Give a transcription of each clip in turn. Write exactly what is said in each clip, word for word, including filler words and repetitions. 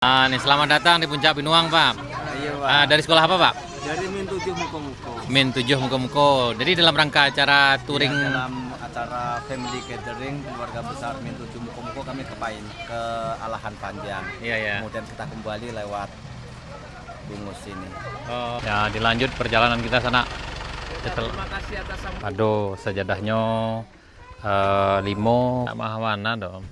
Ah, nih, selamat datang di Puncak Binuang, Pak. Iya, Pak. Ah, dari sekolah apa, Pak? Dari Min tujuh Muko-Muko. Min tujuh Muko-Muko. Jadi, dalam rangka acara touring. Iya, dalam acara family gathering keluarga besar Min tujuh Muko-Muko, kami ke Pain, ke Alahan Panjang. Iya, iya. Kemudian kita kembali lewat Bungus ini. Oh, ya, dilanjut perjalanan kita sana. Setel-, terima kasih atas sambutan. Aduh, sajadahnyo, eh, limo. Tak mahal mana dong.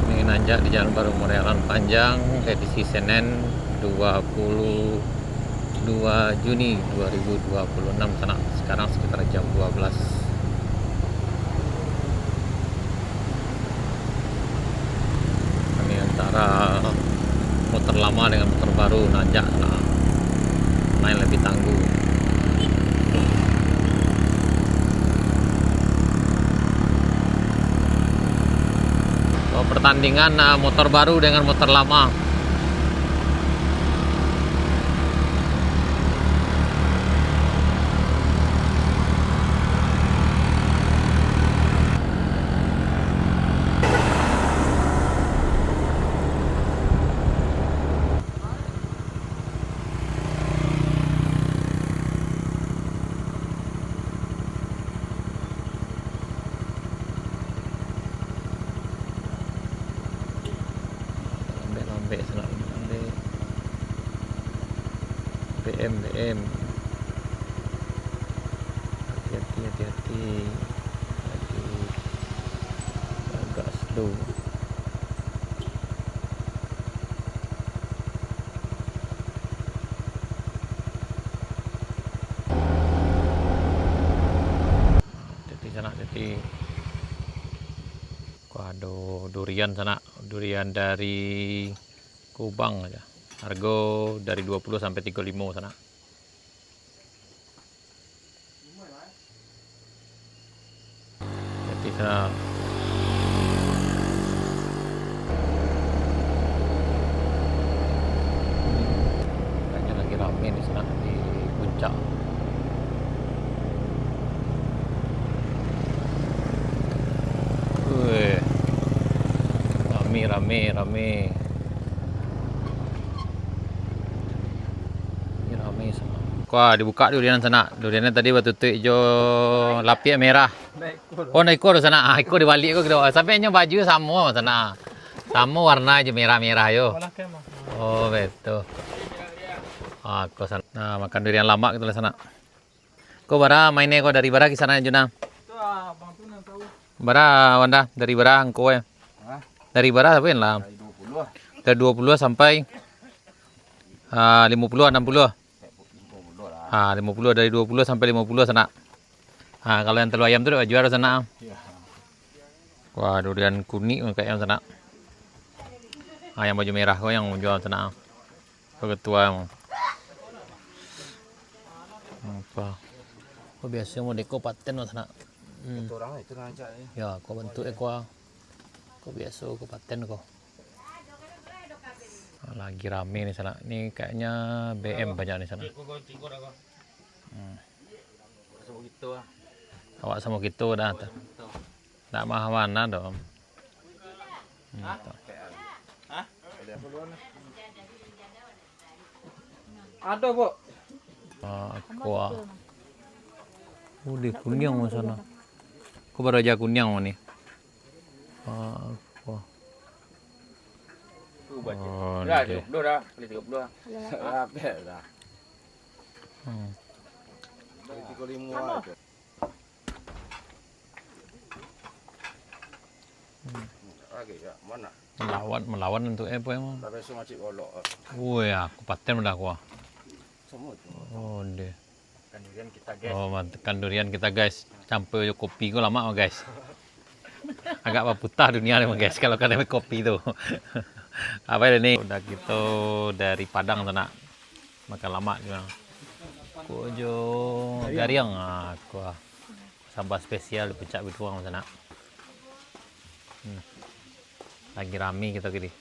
Ini nanjak di Jalan Baru Murai Alahan Panjang, edisi Senin, dua puluh dua Juni dua ribu dua puluh enam, sanak. Sekarang sekitar jam dua belas. Ini antara motor lama dengan motor baru, nanjak lah. Main lebih tangguh. Oh, pertandingan, ah, motor baru dengan motor lama. Lambek-lambek sanak, lambek. B M, B M. Hati-hati, hati-hati. Laju agak slow. Hati-hati sanak, hati-hati. Ko ado durian sanak, durian dari Kubang aja. Hargo dari dua puluh sampai tigo limo sanak. Jadi sanak. Kayaknya lagi rame di sana, di puncak. Wih, rame, rame, rame. Ini rame sanak. Wah, dibuka durian sanak. Duriannya tadi batutuik jo lapiak merah. Oh, ndak iko tu sanak. Ah, iko dibalik ko gitu. Sampai nyo baju samo sanak. Samo warna jo merah-merah yo. Oh, betul. Ah, ko sanak. Nah, makan durian lamak gitu lah sanak. Ko bara main ko, dari bara kisah Juna? Bara Wanda, dari bara angko eh. Dari bara sapo lah? Dari dua puluh sampai, ah, limo puluh, anam puluh. Ah, limo puluh, dari dua puluh sampai limo puluh sanak. Ah, kalau yang telur ayam tu dak jual sanak. Wah, durian kunik kayak yang sanak. Ah, yang baju merah ko yang jual sanak. Ko ketua emang. Apa? Ko biaso model ko paten sanak. Hmm. Ketua urang itu rancak ni. Ya, ko bentuk ko. Ko biaso ko paten ko. Ah, lagi rame ni sanak. Ni kayaknya B M banyak ni sanak. Hmm. Awak samo kito dah. Ndak mahal mana doh. Hmm, tu. Ado, Bu. Ah, kuah. Oh, di kuniang mah sana. Ko baraja kuniang mah ni. Ah, kuah. Tu baca. Oh, dah, deh. Tiga puluh dah. Boleh tiga puluh dah. Alah, lah. Dah, dah. Hmm. Boleh tiga puluh lima aja. Hmm. Lagi ya, mana? Melawan, melawan untuk apa emang? Tapi semua cik golok. Woi, aku paten dah kuah. Semua tu. Oh, deh. Makan durian kita, guys. Oh, makan durian kita, guys. Campur jo kopi ko lamak mah, guys. Agak baputah dunia ni mah, guys, kalau kada kopi tu. Apa ini? Udah gitu dari Padang tu nak. Makan lamak juga. Ko jo gariang, ah, kuah. Sambal spesial di Puncak Binuang tu nak. Hmm. Lagi rami kita gini.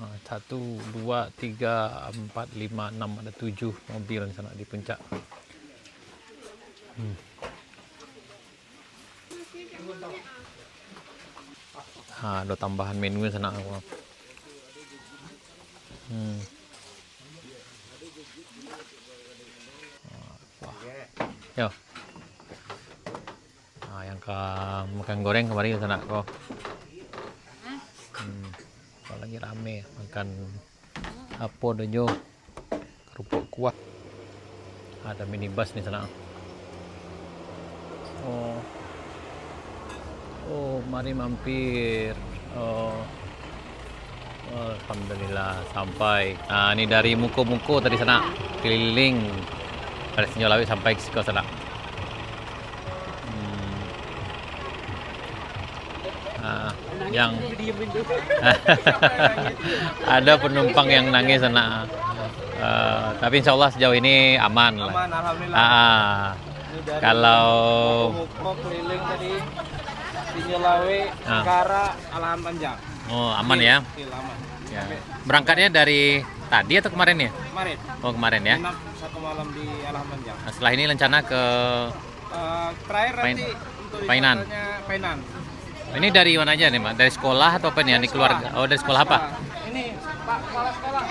Ah, satu, dua, tiga, empat, lima, enam, ada tujuh mobil di sana di puncak. Hmm. Ha, ada tambahan menu di sana. Hmm. Wah. Yo. Ah, yang ka makan goreng kamari ka sanak ko. Hmm, apalagi rame makan apo tu jo, karupuk kuah. Ada minibus ni sanak. Oh. Oh, mari mampir. Oh. Alhamdulillah, sampai. Ah, ni dari Muko-Muko tadi sanak, keliling dari Sinjau Lawik sampai ka siko sanak. Hmm. Ah, yang ada penumpang yang nangis sanak. Ah, tapi insya Allah sejauh ini aman lah. Aman, alhamdulillah. Ah, Ini dari kalau Muko-Muko keliling tadi, Sinjau Lawik, Ah. Kara, Alahan Panjang. Oh, aman ya? Oke, aman. Ya. Sampai Berangkatnya dari tadi atau kemarin ya? Kemarin. Oh, kemarin ya. Nginap satu malam di Alahan Panjang. Nah, setelah ini rencana ke Eh, terakhir Pain-, nanti untuk Painan. Wisatanya Painan. Ini dari mana aja nih, Pak? Dari sekolah atau apa nih? Dari Ini sekolah. Keluarga? Oh, dari sekolah apa? Sekolah. Ini, Pak, kepala sekolah.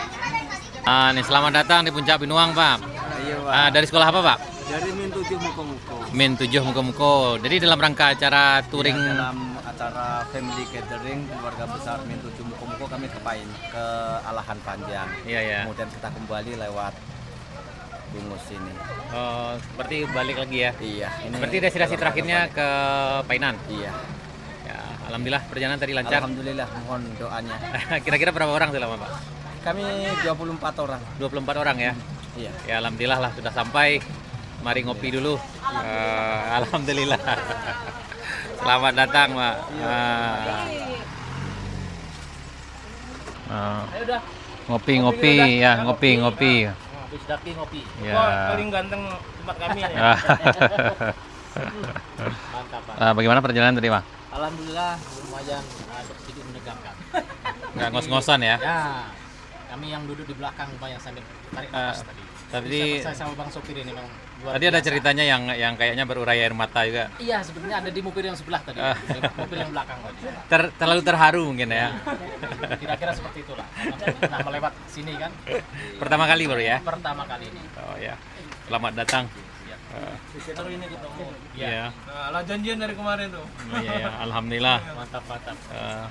Ah, nih, selamat datang di Puncak Binuang, Pak. Iya, Pak. Ah, dari sekolah apa, Pak? Dari Min tujuh Muko-Muko. Min tujuh Muko-Muko. Jadi dalam rangka acara touring. Ya, dalam acara family gathering keluarga besar Min tujuh Muko-Muko kami ke Pain, ke Alahan Panjang. Iya, iya. Kemudian kita kembali lewat Bungo sini. Oh, berarti balik lagi ya? Iya, ini Berarti destinasi dalam terakhirnya rangka ke Painan? Iya. Ya, alhamdulillah perjalanan tadi lancar. Alhamdulillah, mohon doanya. Kira-kira berapa orang tuh lama, Pak? Kami dua puluh empat orang. Dua puluh empat orang ya? Hmm, iya. Ya, alhamdulillah lah sudah sampai. Mari ngopi dulu. Eh, alhamdulillah. Selamat datang, Pak. Iya. Ah. Ah. Ayo dah. Ngopi, ngopi, ya, ngopi, ngopi. Nah, habis daki ngopi. Ya. Wah, paling ganteng tempat kami nih. Mantap, Pak. Ah, bagaimana perjalanan tadi, Bang? Alhamdulillah, lumayan, ah, sedikit menegangkan. Nggak ngos-ngosan, ya? Ya, kami yang duduk di belakang lumayan sambil tarik Ah, nafas tadi. tapi Bisa saya sama Bang Sopir ini memang luar Tadi ada biasa. ceritanya yang, yang kayaknya berurai air mata juga. Iya, sebenarnya ada di mobil yang sebelah tadi. Ah. Di mobil yang belakang tadi. Ter-, terlalu terharu mungkin, ya? Kira-kira seperti itulah. Nah, melewat sini kan. Pertama kali baru, ya? Pertama kali ini. Oh, ya. Selamat datang. Iya. Ah. Baru ini ketemu. Iya. Iya. Nah, lah janjian dari kemarin tuh. Oh, iya, iya. Alhamdulillah. Mantap, mantap. Ah.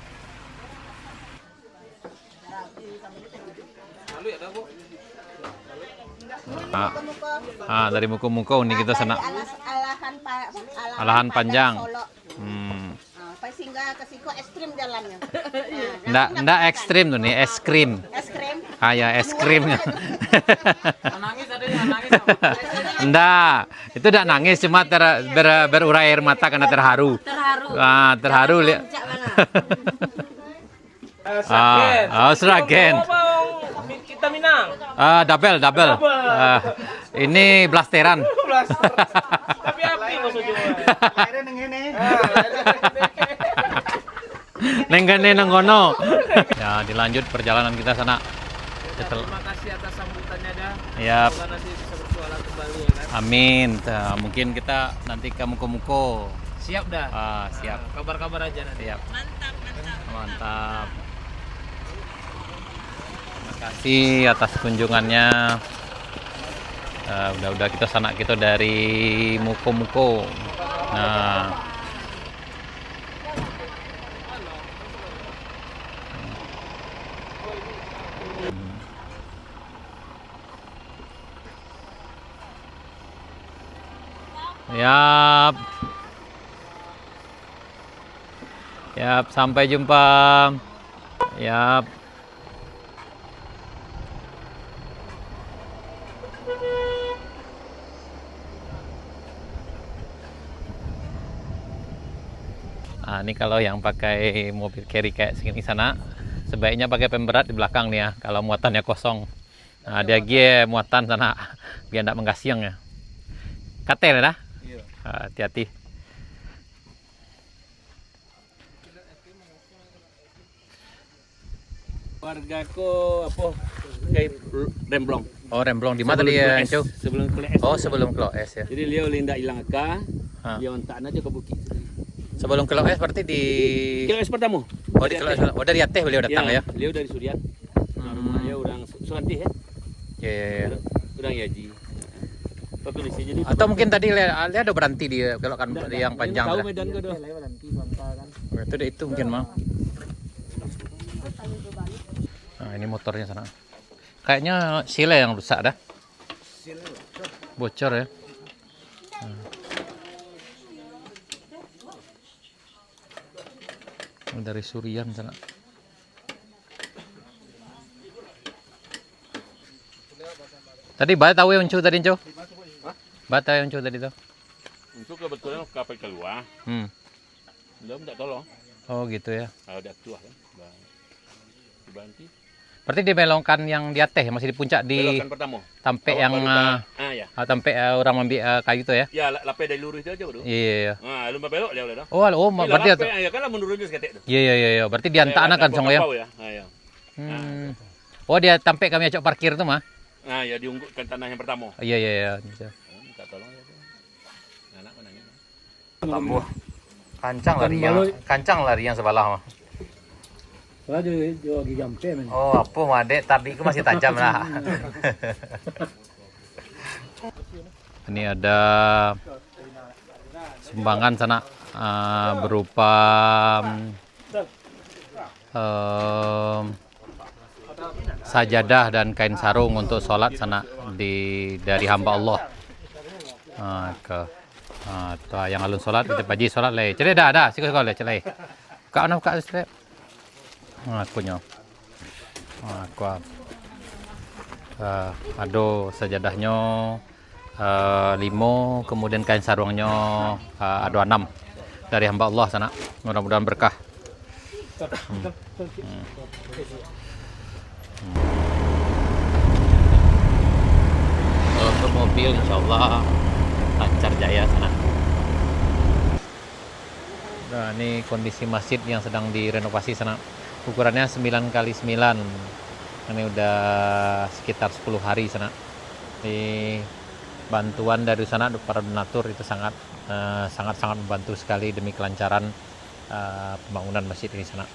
Ah, ah, dari Muko-Muko ni kita sanak. Alas-, alahan pa-, apa? Alahan Alahan Panjang. Panjang Solok. Hmm. Ah, pai singgah ka siko ekstrim jalannyo. Ndak, ndak ekstrim tu ni, es krim. Es krim. Ah, ya, es krim. Nangis ada yang nangis apa? Ndak, itu ndak nangis, cuma ter-, ber-, berurai air mata karena terharu. Terharu. Ah, terharu, lihat. Puncak mana? Eh, Ah, Sragen. Ah, Sragen. Ngomong apa orang Mi-, kita Minang? Ah, double, double. Double. Ah, ini blasteran. Blaster. Tapi api maksudnya. Akhirnya neng ini. Ah, akhirnya neng ini. Neng kene neng kono. Ya, dilanjut perjalanan kita sanak. Ya, Setel- terima kasih atas sambutannya, dah. Yap. Semoga nanti bisa bertualang kembali, ya kan? Amin. Ta-, mungkin kita nanti ka Muko-Muko. Siap dah. Ah, siap. Nah, kabar-kabar aja nanti. Siap. Mantap, mantap. Mantap. Terima kasih atas kunjungannya. Ah, udah-udah kito sanak kito dari Muko-Muko. Nah. Yap. Yap, sampai jumpa. Yap. Ah, ni kalau yang pakai mobil carry kayak segini sanak, sebaiknya pakai pemberat di belakang ni ya, kalau muatannya kosong. Ah, dia gie muatan sanak, biar ndak manggasiang ya. Katel dah. Iya. Ah, hati-hati. Warga ko apo? Kai Remblong. Oh, Remblong. Di mana tadi ya, Encu? Sebelum Kelok S. Oh, sebelum Kelok S ya. Jadi, beliau indak hilang aka, ha, dia ontak aja ke bukit. Sebelum Kelok S berarti di Kelok S pertama. Oh, di Kelok S. Oh, dari ateh beliau datang ya? Ya, beliau dari Surian. Nah, hmm, rumah dia orang Su-, Surantih ya. Ya, ya, ya. Orang Yaji. Apa kondisi jadi? Atau mungkin tadi le-, le ada berhenti di belokan yang panjang tu dah. Medan ke dah? Oh, itu deh, itu mungkin, Mang. Nah, ini motornya sana. Kayaknya sile yang rusak dah. Bocor ya. Nah. Dari Surian sana. Tadi ba tahu ya Uncu tadi, Uncu? Ba tahu ya Uncu tadi tu? Uncu kebetulan kapal keluar. Hmm. Belum tak tolong. Oh, gitu ya. Kalau dah tuah kan. Berhenti. Berarti dia belokan yang di ateh, masih di puncak di Belokan pertama. Tampek yang, ah, ah, ya. Ah, tampek, ah, urang maambiak, ah, kayu tu ya? Ya, la-, lapeh dari luruih tu aja tu. Iya, iya, iya. Ah, lalu babelok dia lah dah. Oh, al-, oh, ma-, berarti lapeh, ah, ya kan lah menurun tu saketek tu. Iya, iya, iya, iya. Berarti di antak kan songko ya? Kapau ya. Ah, ya. Hmm. Ah, oh, dia tampek kami acok parkir tu mah? Ah, ya, diunggukkan tanah yang pertama. Iya, iya, iya. Minta tolong ya tu. Anak mana ni? Tambuah. Kancang lari yang, kancang lari yang sebelah mah. Lah, jo, jo gigi jampe, men. Oh, apo mah, dek, tarik ku masih tajam lah. Ini ada sumbangan sanak, ah, berupa, em, sajadah dan kain sarung untuk solat sanak di, dari hamba Allah. Ah, ke, ah, tu yang alun solat, kita paji solat lai. Cek dah, dah, siko-siko lai, cek lai. Buka, mana buka, cek. Ah, aku nyo. Ah, aku, ah, ado sajadahnyo, eh, limo, kemudian kain sarungnyo, eh, ado anam dari hamba Allah sanak. Mudah-mudahan berkah. Hmm. Hmm. Hmm. Kalau untuk mobil, insyaallah lancar jaya sanak. Nah, ini kondisi masjid yang sedang direnovasi sanak. Ukurannya sembilan kali sembilan. Ini udah sekitar sepuluh hari sanak. Di bantuan dari sanak, para donatur itu sangat, eh, sangat-sangat membantu sekali demi kelancaran, eh, pembangunan masjid ini sanak.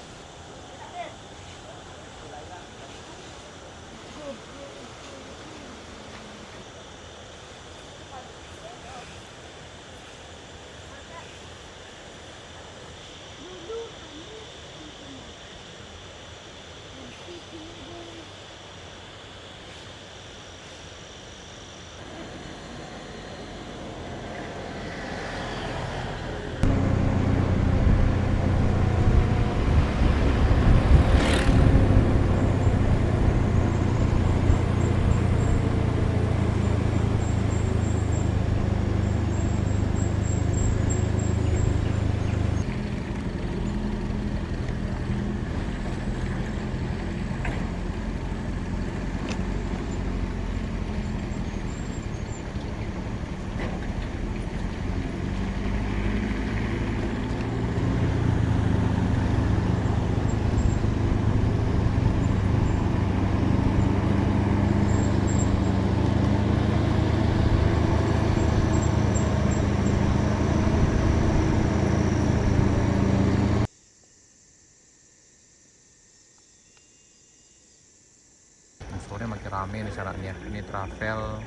Sore makin rame ni sanak ni ya. Ini travel,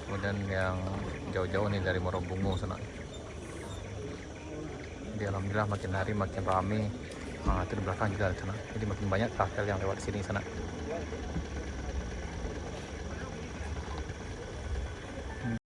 oh, Dan yang jauh-jauh ni dari Muaro Bungo sanak. Jadi alhamdulillah makin hari makin rame. Ah, itu di belakang juga sanak. Jadi makin banyak kafe yang lewat sini sanak.